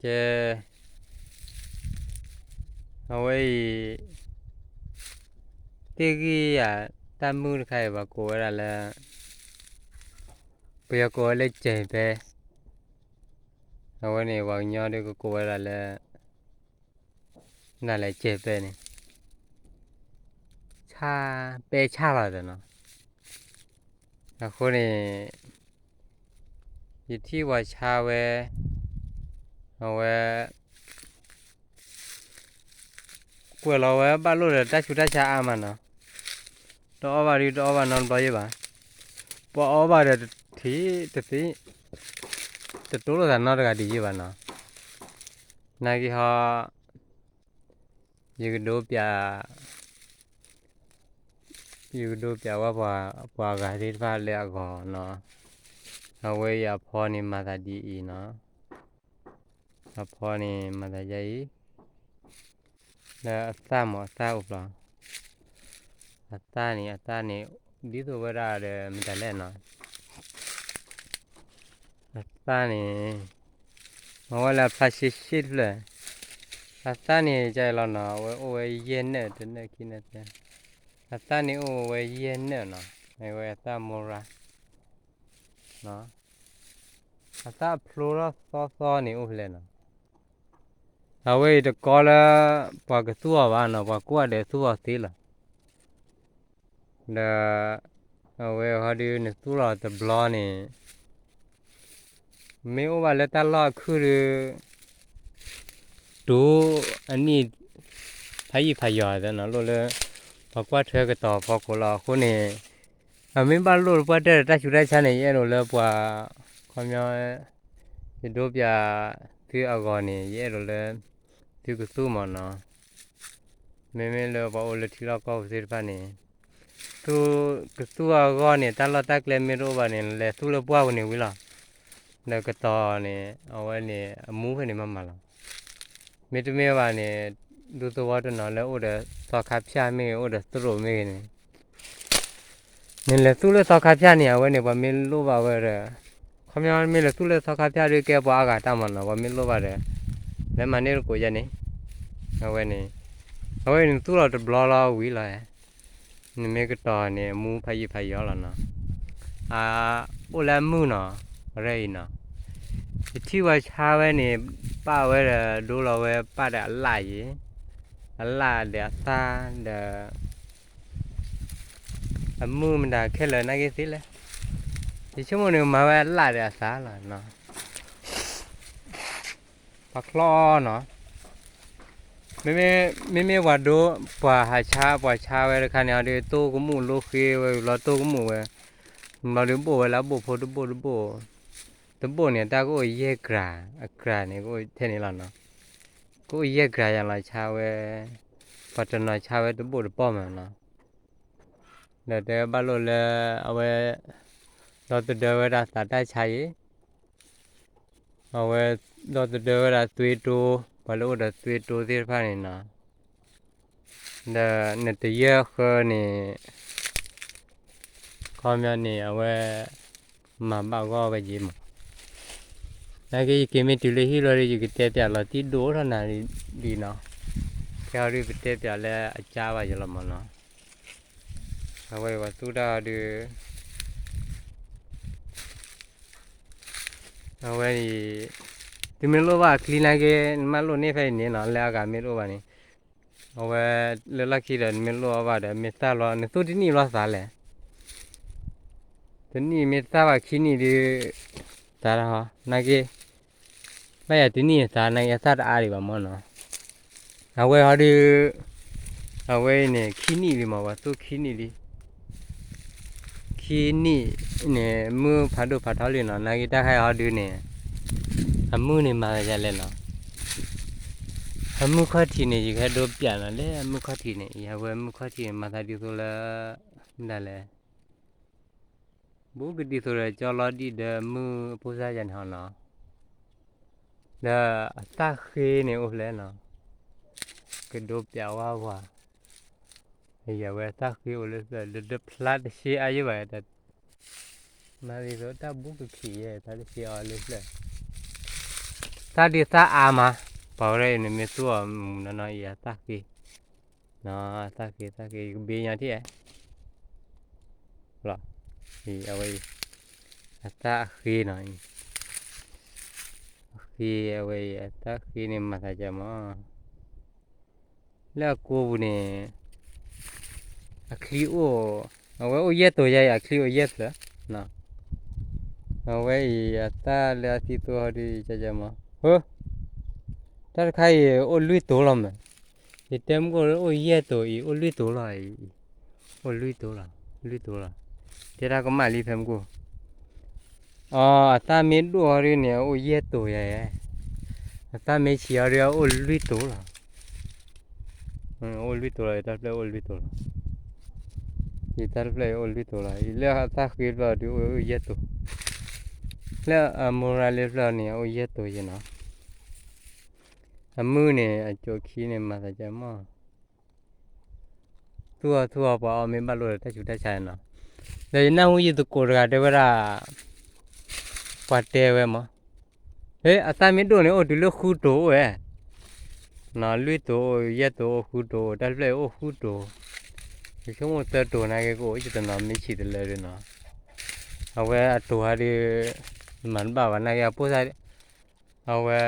ကဲ, အဝဲအံၤ သ့ၣ်ဂံၢ်ယၤ တၢ်မုၢ်တခါအံၤ ပှၤကိးဝဲဒၣ်လၢ ပယီၤကိးဝဲလၢ ကဲးပဲ, အဝဲန့ၣ် ပှၤကညီဒုးကကိးဝဲဒၣ်လၢ နလဲၤကဲးပဲန့ၣ် ဆၣ် ပဲဆၣ်လီၤသနီၤ. အဃိန့ၣ် ယထံၣ်ပှၤဆါဝဲ အဝဲ ကွဲးလီၤဝဲဘၣ်လိၣ်ဒီးတၢ်ဆူးတၢ်ဆါအါမးနီၤ. တအီၣ်ဘၣ်ဒုးတအီၣ်ဘၣ်နီတဘျီယဲၢ်ဘၣ်. ပှၤအီၣ်ဘၣ်ဒီးတထံၣ်တသ့, တတိလိာ်သးနီတဂၤဒံးယဲၢ်ဘၣ်နီၤ. နာ်က့ဟီ ယကဒိပျး ယကဒိပျးဝဲပှၤ ပှၤဂၤသ့ၣ်တဖၣ်လၢအဂီၢ်နီၤ. အဝဲအံၤအဖီန့ၣ်မၤသးဒ်အံၤနီၤ. အဖီန့ၣ်မၤသးဒ်အံၤ, လၢအသၣ်မးအသၣ်အိၣ်ဖျါ, အသၣ်န့ၣ် အသၣ်န့ၣ် ဒ်သိးဝဲဒၣ်ဒီးမတၤလဲၣ်နီၤ. အသၣ်န့ၣ် မ့ၢ်ဝဲလၢအဖျါရှဲရှဲတဖျၢၣ်, အသၣ်န့ၣ် ကဲလီၤနီၤ အဝဲအိၣ်ဝဲယဲၢ်နၢၣ် တနၢၣ်ခံနၢၣ်သၢ, အသၣ်န့ၣ်အိၣ်ဝဲယဲၢ်နၢၣ်နီၤ, မ့ၢ်ဝဲအသၣ်မိရါ, အသၣ်ဖျိထီၣ်သီသီန့ၣ်အိၣ်ဖဲလဲၣ်နီၤ. အဝဲအံၤတကီလၢ ပှၤကသူၣ်အီၤဘၣ်နီၤ, ပှၤကိးဂၤဒဲးသူၣ်အီၤသ့လီၤ. ဒီး အဝဲဟီဒုးနသူၣ်လီၤတဘျီန့ၣ် မ့ၢ်အိၣ်ဘၣ်လၢတၢ်လီၢ်အခုၣ်ဒီး တူၢ်အနံၣ် ဖးယံာ်ဖးယီၤသနီၤ လိၣ်လၢ ပှၤကွၢ်ထွဲကတီၤဖီခိၣ်လီၤ. အဃိန့ၣ် အမ့ၢ်ဘၣ်လိၣ်ပှၢ်တၢၢ်ဒီးတၢ်ဆူးတၢ်ဆါန့ၣ် ယအဲၣ်ဒိးလၢပှၤ ခီပညီ ယဒိပျးသုအဂီၢ်န့ၣ် ယအဲၣ်ဒိးလၢ သုကသူၣ်မးနီၤ. မ့မ့ၢ်လၢပှၤအိၣ်လၢထံလီၢ်ကီၢ်ပူၤသ့ၣ်တဖၣ်န့ၣ် သုကသူၣ်အဂီၢ်န့ၣ် တၢ်လီၢ်တၢ်ကျဲမ့ၢ်တအိၣ်ဘၣ်န့ၣ် လဲၤသူၣ်လၢပှၢ်ပူၤန့ၣ်ဝံၤလီၤ. ဒီးကတီၤန့ၣ် အဝဲန့ၣ် အမူဖဲန့ၣ်မးမးလီၤ. မ့တမ့ၢ်ဘၣ်န့ၣ် ဒူသဝီတနီၤလၢအိၣ်ဒီးသီခါဖၠၣ်မ့ၢ်ဂ့ၤ အိၣ်ဒီးသရိာ်မ့ၢ်ဂ့ၤန့ၣ် နလဲၤသူၣ်လၢသီခါဖၠၣ်န့ၣ် အဝဲန့ၣ် ပှၤမ့ၢ်လိၣ်ဘၣ်ဝဲဒီး ခီပညီမ့ၢ်လဲၤသူၣ်လၢသီခါဖၠၣ်ဒီးကဲပှၤအါဂၤတၢ်မးနီၤ ပှၤမ့ၢ်လိၣ်ဘၣ်ဒီး လဲၤမၤန့ၢ်တကိးယဲန့ၣ် အဝဲန့ၣ် အဝဲန့ၣ်သူၣ်လီၤတဘျီလီၤဝံၤလီၤ. နမ့ၢ်ကတီၤန့ၣ် အမူဖးယံာ်ဖးယီၤလီၤနီၤ. အအိၣ်လၢအမုၢ်နီၤ ရဲၣ်အံၤနီၤ ယထံၣ်ဝဲဆါဝဲန့ၣ် ပာ်ဝဲဒီးဒိလီၤဝဲပာ်ဒီးအလၣ်ယံၤ အလၣ်ဒီးအသၣ်ဒီး အမုၢ်မတၤခဲလၢာ်နာ်က့သ့လဲၣ်. ယဆိကမိၣ်န့ၣ်မၤဝဲအလၣ်ဒီးအသၣ်လီၤနီၤ. ပှၤချီနီၤ. မ့မ့ၢ်ပှၤဒိ ပှၤဟးဆါ ပှၤဆါဝဲတခါန့ၣ် အဒုးတိၢ်ကမူၣ်လိဃ့ဝဲ ဘျီတိၢ်ကမူၣ်ဝဲ ဘျီဒုးဘိၣ်ဝဲလၢအဘိၣ်ဖိတဘိၣ်တဘိၣ် တဘိၣ်န့ၣ် တၢ်ကအိၣ်ယဲၢ်ကြၤ အကြၤန့ၣ် ကအိၣ်ထဲန့ၣ်လီၤနီၤ. ကအိၣ်ယဲၢ်ကြၤယၤလီၤဆါဝဲ ပှၤတနီၤဆါဝဲတဘိၣ်တဘိၣ်မးနီၤ. ဒီးတဲဘၣ်လိၣ်လၢ အဝဲ ဒီသဒၢဝဲဒၣ်သးတၢ်ဆါအံၤ အဝဲဒီသဒၢဝဲဒၣ်သွ့တိ ပှၤလၢအိၣ်ဒီးသွ့တိသ့ၣ်တဖၣ်န့ၣ်နီၤ. ဒီးနတယၢၢ်ဃၢန့ၣ် ခီပညီန့ၣ် အဝဲ မၤဘၣ်ဂီၢ်ဝဲယ့မး. နာ်က့ယက့ၤမ့ၢ်တုၤလၢဟံၣ်လီၤဒီး ယကတဲပၠးလီၤတံၢ်ဒိၣ်ထီၣ်နၤလံနီၤ. ခဲအံၤဒုးပတဲပၠးလၢအကါဘၣ်ယလီၤမးနီၤ. အဝဲပှၤသူၣ်တၢ်အီၤဒုး အဝဲအံၤ သုမ့ၢ်လိၣ်ဘၣ်အချံနာ်က့ နမ့ၢ်လိၣ်န့ၢ်ဖဲအံၤန့ၣ်နီၤ လၢအဂၤမ့ၢ်တအိၣ်ဘၣ်န့ၣ် အဝဲလၢလီၢ်ခံဒီး နမ့ၢ်လိၣ်အီၣ်ဘၣ်ဒီး မ့ၢ်သၣ်လီၤ နသူၣ်တနံၣ်ဘျီသးလဲၣ်. တနံၣ်မ့ၢ်သၣ်ဘၣ်ခံနံၣ်ဒုး သးလီၤ နာ်က့ ဘၣ်ယၤတနံၣ်သးနာ်က့ အသၣ်တအါဒံးဘၣ်မးနီၤ. အဝဲဟီဒုး အဝဲအံၤန့ၣ် ခံနံၣ်လံမး ပှၤသူၣ်ခံနံၣ်လံ. ခံနံၣ်န့ၣ် မုၢ်ဖးဒိၣ်ဖးထီလံနီၤ နာ်က့တၢ်ခါအံၤဟီဒုးန့ၣ် အမုၢ်န့ၣ်မၤသးဒ်လဲၣ်နီၤ. အမုၢ်ခီၣ်ထံးန့ၣ် ယကဟဲဒိပၠးနီၤ လၢအမုၢ်ခီၣ်ထံးန့ၣ် ယဝဲမုၢ်ခီၣ်ထံးန့ၣ် မၤသးဒ်သိးလၢ မတၤလဲၣ် ဘူးကဒ်သိးဒီးကၠီလီၤဒံၣ်ဒီးမုၢ်အဖိစၢ်ယၤန့ၣ်ဟီနီၤ. ဒီးအသၣ်ဃ့န့ၣ်အိၣ်ဖျဲၣ်နီၤ. ကဒိပၠးဝဲပှၤ ယဝဲသၣ်ဃ့အိၣ်လၢဖျၢၣ် ဒီးတဖျါတဆ့အါယဲဘၣ် မၤဒ်သိးတၢ်ဘူးကခံးယဲ ဖျါတဆ့အါလၢဖျၢၣ် သၣ်ဒုးသၣ်အါမး, ပှၤဝဲဒၣ်အံၤန့ၣ်မ့ၢ်သူၣ်အီၤမုၢ်နီၢ်နီၢ်အံၤအသၣ်ဃ့, အသၣ်ဃ့သၣ်ဃ့ ယကဘ့ညီထံၣ်, လီၤ, အဝဲအံၤ, အသၣ်အဃ့နီၤ, အဃ့အဝဲအံၤ အသၣ်ဃ့န့ၣ်မၤသးကမး လၢအကိးပူၤန့ၣ်, အချံအိၣ်, အဝဲအိၣ်ယဲၢ်တိၤယဲၢ်အံၤ အချံအိၣ်ယဲၢ်ဖျၢၣ်, အဝဲအံၤအသၣ်လၢအသံသိဟီဒုး ကမး, ဟၢ, တၢ်တခါအံၤအိၣ်လွံၢ်တိၤလီၤမး, ယတဲမုၢ်ကိၣ်လၢအိၣ်ယဲၢ်တိၤအံၤ အိၣ်လွံၢ်တိၤလီၤအံၤ, အိၣ်လွံၢ်တိၤလီၤ, လွံၢ်တိၤလီၤ, တဲတၢ်ကမၣ်လံဖဲမုၢ်ကိၣ် အီ အသၣ်မ့ၢ်ဒိၣ်ဟီဒုးန့ၣ် အအိၣ်ယဲၢ်တိၤယဲၢ်, အသၣ်မ့ၢ်ဆံးဟီဒုး အအိၣ်လွံၢ်တိၤလီၤ, အိၣ်လွံၢ်တိၤလီၤ ယတၢ်တဖျၢၣ်အိၣ်လွံၢ်တိၤလီၤ, ယတၢ်တဖျၢၣ်အံၤအိၣ်လွံၢ်တိၤလီၤ ယလၢအသၣ်ဃ့တဖျၢၣ်ဒုးအိၣ်ယဲၢ်တိၤ, လၢအမိရၤလ့တဖျၢၣ်န့ၣ် အအိၣ်ယဲၢ်တိၤယဲၢ်နီၤ, အမုၢ်န့ၣ် အကိးခံန့ၣ် မၤသးကမၣ် သူၣ်အီၤသူၣ်အီၤ ပှၤအီၣ်မ့ၢ်ဘၣ်လိၣ်ဒီးတၢ်ဆူးတၢ်ဆါနီၤ, ဒီးယနၢ်ဟူယသကိးတဂၤတဲဝဲဒၣ်, ပှၤတဲဝဲမး, ဟ့ အသၣ်မ့ၢ်ဒိၣ်န့ၣ် အိၣ်တုၤလၢဃုတိၤအိၣ်ဝဲ, လွံၢ်တိၤအိၣ် ယဲၢ်တိၤအိၣ် ဃုတိၤအိၣ် တၢ်တဖျၢၣ်အံၤအိၣ်ဃုတိၤ, ယဆိကမိၣ်သၢတိၤနာ်က့ကအိၣ် ယတနီၤမ့ၢ်ဆံးတလၢဒုးနီၤ, အဝဲအတိၤဟီဒုး, မၤတဘၣ်ဘၣ်နာ်က့အပိၢ်စၢ် အဝဲ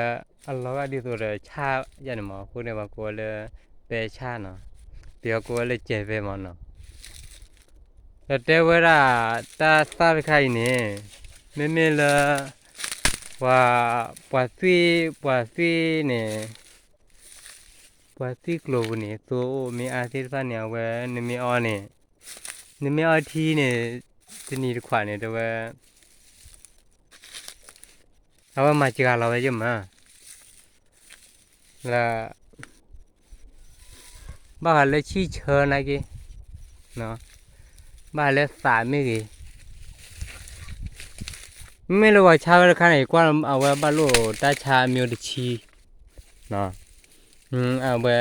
အလီၤဂာ်ဒ်သိးဒီးဆၣ်ယဲၢ်န့ၣ်မး အဃိန့ၣ် ပှၤကိးဝဲလၢ ပဲဆၣ်နီၤ, ပယီၤကိးဝဲလၢ ကဲးပဲ မးနီၤ, ဒီးတဲဝဲဒၣ် တၢ်သၣ်တခါအံၤန့ၣ် မ့မ့ၢ်လၢ ပှၤ ပှၤသွံၣ် ပှၤသွံၣ်န့ၣ် ပှၤသွံၣ်ကျိၤပူၤန့ၣ် သိအိၣ်မ့ၢ်အါသ့ၣ်တဖၣ်န့ၣ် အဝဲနမ့ၢ်အီန့ၣ်, နမ့ၢ်အီထံန့ၣ် တနံၤတခွးန့ၣ် တဲဝဲ အဝဲမၤစှၤလီၤဝဲယမး, လၢ ဘၣ်ဃးလၢဆံၣ်ဆၢနာ်က့, ဘၣ်ဃးလၢသးမ့ၢ်ဂ့ၤ, မ့မ့ၢ်လၢပှၤဆါဝဲတခါန့ၣ် ယကွၢ်အဝဲဘၣ်လိၣ်တၢ်ဆါအမျိုးတဆံ, အဝဲ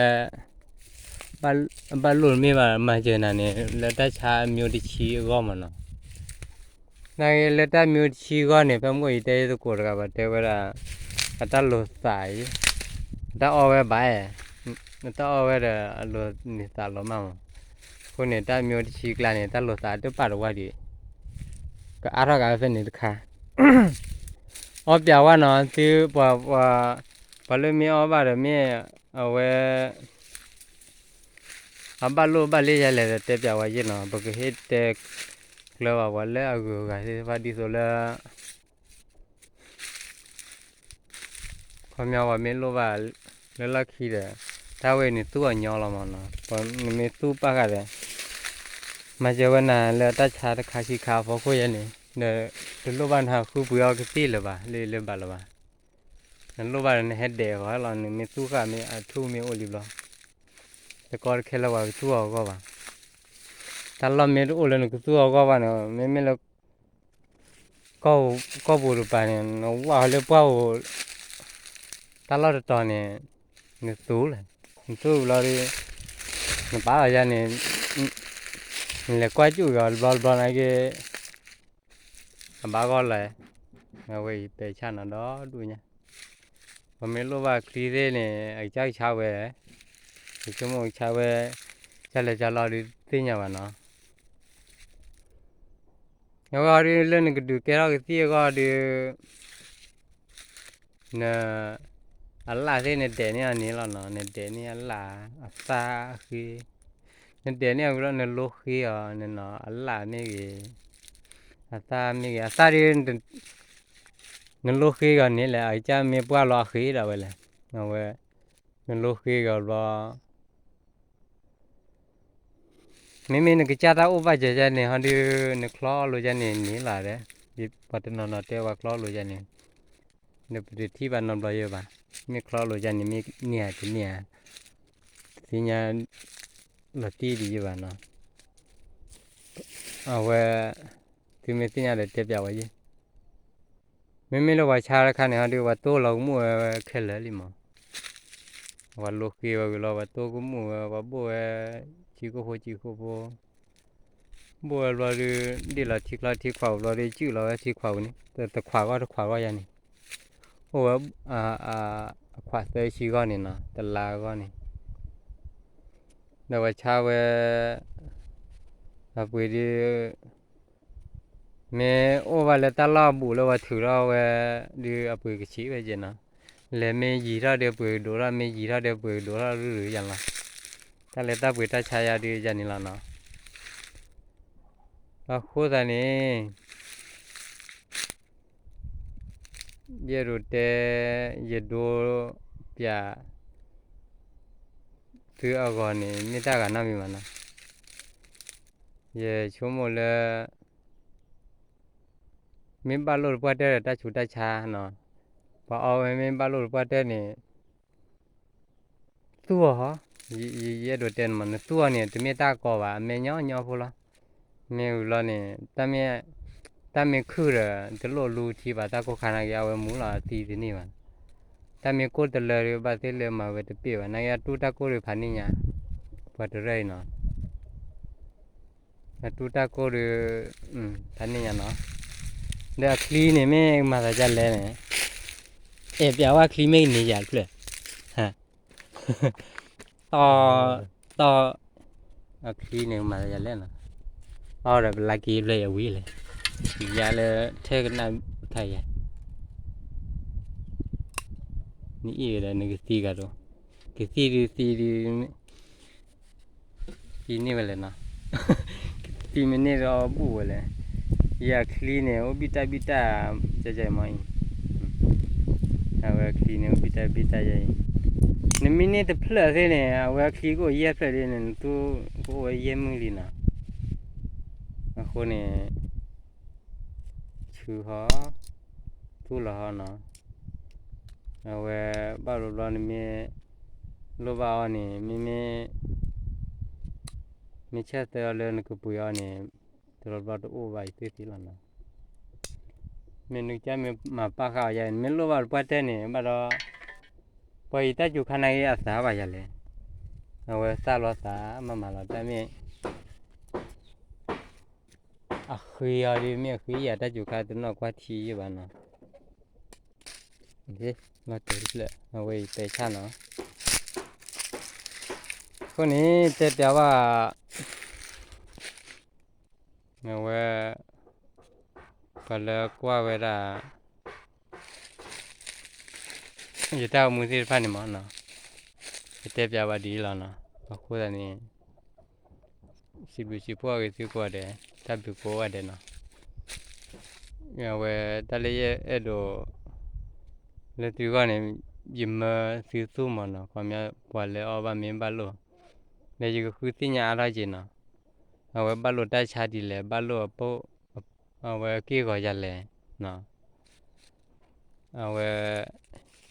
ဘၣ်လိၣ်မ့ၢ်ဘၣ်မၤစၢၤနၤန့ၣ် လၢတၢ်ဆါအမျိုးတဆံအဂီၢ်မးနီၤ, နာ်က့လၢတၢ်မျိုးတဆံအဂီၢ်န့ၣ် ဖဲမုၢ်ကိၣ်ယတဲယသကိးတဂၤဘၣ်တဲဝဲဒၣ်, အတၢ်လိာ်သးအံၤ, အတၢ်အီဝဲဘၣ်, အတၢ်အီဝဲဒီးအလိာ်န့ၢ်သးလီၤမးမး, အဃိန့ၣ် တၢ်မျိုးတဆံကျါန့ၣ် တၢ်လိာ်သးတပာ်တဝါဒံး, ကအါထီၣ်က့ၤဖဲန့ၣ်တခါ, အီပျးဝဲနီၤ သု ပှၤ ပှၤလၢမ့ၢ်အီဘၣ်ဒီးမ့ၢ် အဝဲ အဘၣ်လိၣ်ဘၣ်လ့ၣ်ယၤလဲၣ်ဒီးတဲပျးဝဲယဲနီၤ, ပကဟ့ၣ်တဲကျၢၤဘၣ်ပှၤလၢအဂုၤအဂၤသ့ၣ်တဖၣ်ဒ်သိးလၢ ခီပညီပှၤမ့ၢ်လိၣ်ဘၣ်လၢလီၢ်ခံဒီး တၢ်ဝဲန့ၣ်သူၣ်အီၤညီလီၤမးနီၤ, နမ့ၢ်သူၣ်ပာ်ဃာ်ဒီး မၤစၢၤဝဲနၤလၢတၢ်ဆါတခါခံခါအဖီခိၣ်ယဲန့ၣ်, ဒီးတလိၣ်ဘၣ်နဟးဃုပှ့ၤအီၤကသံၣ်လၢၤဘၣ်, လၢလၢဘၣ်လၢၤဘၣ်, နလိၣ်ဘၣ်ဒီးနဟဲဒဲးအီၤလီၤ, နမ့ၢ်သူၣ်ဃာ်မ့ၢ်အထူၣ်မ့ၢ်အိၣ်လံဘျီ, တကီတခဲလၢပှၤကသူၣ်အီၤအဂီၢ်ဘၣ်, တၢ်လီၢ်မ့ၢ်တအိၣ်လၢနကသူၣ်အီၤအဂီၢ်ဘၣ်န့ၣ် မ့မ့ၢ်လၢ ကီၢ်ပူၤတပၤန့ၣ် နဝၢ်လၢပှၢ်ပူၤ တၢ်လီၢ်တတီၤန့ၣ် နသူၣ်လဲၣ်, နသူၣ်ဘျီဒီး နပာ်လီၤယၤန့ၣ် နလဲၤကွၢ်ကၠူၣ်က့ၤအီၤတဘျီတဘျီနာ်က့ အဘၣ်ဂီၢ်လဲၣ်, အဝဲအံၤပဲာ်ဆၣ်နီၤဒီဒူၣ်ညါ, ပမ့ၢ်လိၣ်ဘၣ်ချံသ့ၣ်န့ၣ် အကစၢ်ကဆါဝဲ, ယဆိကမိၣ်ကဆါဝဲ ကလဲၤကလီဒီးသ့ၣ်ညါဘၣ်နီၤ အဂီၢ်ဒုး လၢနကဒုးကဲထီၣ်ကသံၣ်အဂီၢ်ဒုး န အလၣ်သ့ၣ်နဒဲးန့ၢ်အီၤန့ၣ်လီၤနီၤ, နဒဲးန့ၢ်အလၣ် အသၣ်အဃ့, နဒဲးန့ၢ်အီၤဝံၤလီၤ နလိဃ့အီၤန့ၣ်နီၤ, အလၣ်မ့ၢ်ဂ့ၤ, အသၣ်မ့ၢ်ဂ့ၤ, အသၣ်ဒုး နလိဃ့အီၤန့ၣ်လဲၣ်, အကစၢ်မ့ၢ်ပှၢ်လီၤအဃ့ဒၣ်ဝဲလဲၣ်, အဝဲ နလိဃ့အီၤဘျီ မ့မ့ၢ်နကစၢ်တၢ်အိၣ်ဘၣ်စၢၤယါန့ၣ် ဟီဒုး နချီအီၣ်လိာ်ယါန့ၣ်န့ၣ်လီၤဒီး, ပှၤတနီၤနီၤတဲပှၤချီအီၣ်လိာ်ယါန့ၣ်, ဒီးပတထံၣ်ဘၣ်နီတဘျီယဲဘၣ်, မ့ၢ်ချီအီၣ်လိာ်ယါန့ၣ် မ့ၢ်န့ၢ်ဧါတန့ၢ်ဧါ, တသ့ၣ်ညါ လီၤတံၢ်ဒံးယဲဘၣ်နီၤ, အဝဲ သုမ့ၢ်သ့ၣ်ညါဒီးတဲပျးဝဲယဲ မ့မ့ၢ်လၢပှၤဆါတခါန့ၣ် ဟီဒုး ပှၤတိၢ်လီၤကမူၣ်ဝဲခဲလၢာ်လံမး, ပှၤလိဃ့ဝဲဝံၤလီၤ ပှၤတိၢ်ကမူၣ်ဝဲ ပှၤဘိၣ်ဝဲ စံးကိၣ်ဖိစံးကိၣ်ဖိ, ဘိၣ်ဝဲဘျီဒုး ဒ့ၣ်လီၤထံချီထံခွးပူၤဘျီဒုး စုၣ်လီၤဝဲထံခွးပူၤန့ၣ် တခွးဂီၢ်တခွးဂီၢ်ယါန့ၣ်, အိၣ်ဝဲ အခွးသၢဆံဂီၢ်န့ၣ်နီၤ, တလါအဂီၢ်န့ၣ်, ဒီးပှၤဆါဝဲ အပှ့ၤဒုး မ့ၢ်အိၣ်ဘၣ်လၢတၢ်လီၢ်အဘူးလၢပှၤထုးထီၣ်ဝဲဒုး အပှ့ၤကဆံးဝဲက့နီၤ, လဲၤမ့ၢ်ယံၤထီၣ်ဒီးပှ့ၤကဒိးထီၣ်, မ့ၢ်ယံၤထီၣ်ဒီးပှ့ၤကဒိးထီၣ် ရုရုယၤလီၤ, တၢ်လဲၤတၢ်ပှ့ၤတၢ်ဆါယၤဒုးယၤန့ၣ်လီၤနီၤ, အဃိသတးန့ၣ် ယအဲၣ်ဒိးတဲ ယဒိပျး သုအဂီၢ်န့ၣ် မ့ၢ်တၢ်ဂၤနီတမံၤဘၣ်နီၤ, ယဆိကမိၣ်လၢ မ့ၢ်ဘၣ်လိၣ်တပှၢ်တၢၢ်ဒီးတၢ်ဆူးတၢ်ဆါနီၤ, ပှၤအီဝဲမ့ၢ်ဘၣ်လိၣ်တပှၢ်တၢၢ်န့ၣ် သူၣ်အီၤဟီ, ယအဲၣ်ဒိးတဲန့ၣ်မး နသူၣ်အီၤန့ၣ် တမ့ၢ်တၢ်ကီဘၣ်, အမဲာ်ညီညီဖိလီၤ, မ့ၢ်ဝံၤလီၤန့ၣ် တၢ်မ့ၢ်ခုၣ်ဒီး တလိၣ်လူထံဘၣ်, တၢ်ကိၢ်ခါနာ်က့ အဝဲမူလီၤအသံတန့ၢ်ဘၣ်, တၢ်မ့ၢ်ကိၢ်တလၢဒီး ဘၣ်သ့ၣ်လၢမၤဝဲတပ့ၢ်ဘၣ်, နာ်က့အတူၢ်တၢ်ကိၢ်ဒီးဖးန့ၢ်ညါ, ပှၤတရၢအံၤနီၤ အတူၢ်တၢ်ကိၢ်ဒီး ဖးန့ၢ်ညါနီၤ, ဒီးအချံန့ၣ်မ့ၢ်မၤသးဒ်လဲၣ်န့ၣ်, အဲၣ်ပျးဝဲချံမ့ၢ်ကန့ၢ်ယၤတဖျၢၣ်, တီၢ်, တီၢ်, အချံန့ၣ်မၤသးဒ်လဲၣ်နီၤ, အီဒီးပလၢက့ၤဖျၢၣ်ယဝံၤလဲၣ်, ယၤလၢထဲကနၣ်ထါယၤ နအံၤဒီးနကသံဂၤဒီး, ကသံဒုးသံဒုး, သံန့ၢ်ဝဲလဲၣ်နီၤ, ကသံမ့ၢ်န့ၢ်ဒီးအီဘူၣ်ဝဲလဲၣ်, ယၤချံန့ၣ် အိၣ်ဘံၣ်တၢ်ဘံၣ်တၢ်, ကမီအံၤ, အဝဲချံန့ၣ် အိၣ်ဘံၣ်တၢ်ဘံၣ်တၢ်ယၤအံၤ, နမ့ၢ်န့ၢ်တဖျၢၣ်သ့ၣ်န့ၣ် အဝဲချံကအိၣ်ယဲၢ်ဖျၢၣ်ဒ်န့ၣ် နသူကအိၣ်ဝဲယဲၢ်မုၢ်လံနီၤ, အဃိန့ၣ် ဆူဟီ, သူၣ်လီၤဟီနီၤ, အဝဲဘၣ်ဘျီဘျီနမ့ၢ်လိၣ်ဘၣ်အီၤန့ၣ် မ့မ့ၢ် မ့ၢ်ဆၢၣ်သၢအီၤလၢနကပှ့ၤအီၤန့ၣ် တဘျီဘျီတအိၣ်ဘၣ်အံၤသ့ၣ်သ့ၣ်လီၤနီၤ, မ့ၢ်နကစၢ်မ့ၢ်မၤပာ်ဃာ်အီၤယၤ နမ့ၢ်လိၣ်ဘၣ်တပှၢ်တၢၢ်န့ၣ် ဘၣ်ဒီး ပှၤအံၤတၢ်စူၤခါနာ်က့အသးဘၣ်ယၤလဲၣ်, အဝဲသၣ်လီၤသးမၤမၤလီၤတၢ်မ့ၢ် အဃ့အီၤဒ်မ့ၢ်အဃ့ယၤတၢ်စူၤခါတနီၣ်ကွၢ်ထံယဘၣ်နီၤ, လီၤတဲာ်တဖျၢၣ် အဝဲအံၤတဲဆၣ်နီၤ, အဃိန့ၣ် တဲပျးဘၣ် အဝဲ ပှၤလၢကွၢ်ဝဲဒၣ် ယတၢ်အိၣ်မူသ့ၣ်တဖၣ်န့ၣ်မးနီၤ, ယတဲပျးဘၣ်ဒ်အံၤလီၤနီၤ, အဃိသတးန့ၣ် စံးဘျုးစံးဖှိၣ်အဂ့ၤသုကိးဂၤဒဲး, တၢ်ဘျုးကိးဂၤဒဲးနီၤ, အဝဲတၢ်လၢယအဲၣ်ဒိး လၢသုဂီၢ်န့ၣ် ယမၢသုသူၣ်မးနီၤ, ခီပညီပှၤလၢအီဘၣ်မ့ၢ်ဘၣ်လိၣ်, ဒီးယကဃုသ့ၣ်ညါအါထီၣ်က့ၤနီၤ, အဝဲဘၣ်လိၣ်တၢ်ဆါဒ်လဲၣ်, ဘၣ်လိၣ်အပိၣ်, အဝဲက့ၢ်ဂီၤယၤလဲၣ်, အဝဲ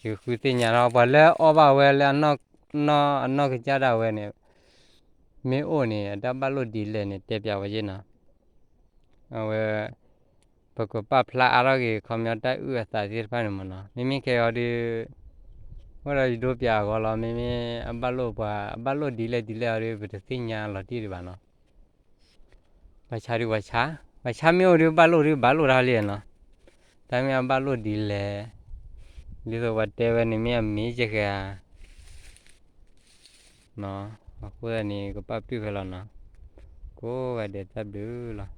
ယကဃုသ့ၣ်ညါထီၣ် ပှၤလၢအီဘၣ်ဝဲလၢ အနီၢ်ကစၢ်ဒၣ်ဝဲန့ၣ် မ့ၢ်အိၣ်န့ၣ် အတၢ်ဘၣ်လိၣ်ဒ်လဲၣ်န့ၣ် တဲပျးဝဲယဲနီၤ, အဝဲ ပကပာ်ဖျါအါထီၣ်က့ၤ ခီပညီတၢ်အုၣ်အသးသ့ၣ်တဖၣ်န့ၣ်မးနီၤ, မ့မ့ၢ်ခဲအံၤဒီး အိၣ်ဒီးယဒိပျးအဂီၢ်လီၤ, မ့မ့ၢ်အဘၣ်လိၣ်ပှၤ အဘၣ်လိၣ်ဒ်လဲၣ်ဒ်လဲၣ်အီၤဒီး ပတသ့ၣ်ညါလီၤတံၢ်ဒံးဘၣ်နီၤ ပှၤဆါဒုးပှၤဆါ, ပှၤဆါမ့ၢ်အိၣ်ဒုးဘၣ်လိၣ်ဒုးဘၣ်လိၣ်တၢ်လံနီၤ, တၢ်မ့ၢ်အဘၣ်လိၣ်ဒ်လဲၣ်, ဒ်သိးပှၤတဲဝဲန့ၣ်မ့ၢ်အမ့ၢ်ယဂၤ, အဃိသတးန့ၣ် ကပာ်ပတုာ်ဖဲလီၤနီၤ, ကိးဂၤဒဲးတၢ်ဘျုးလီၤ.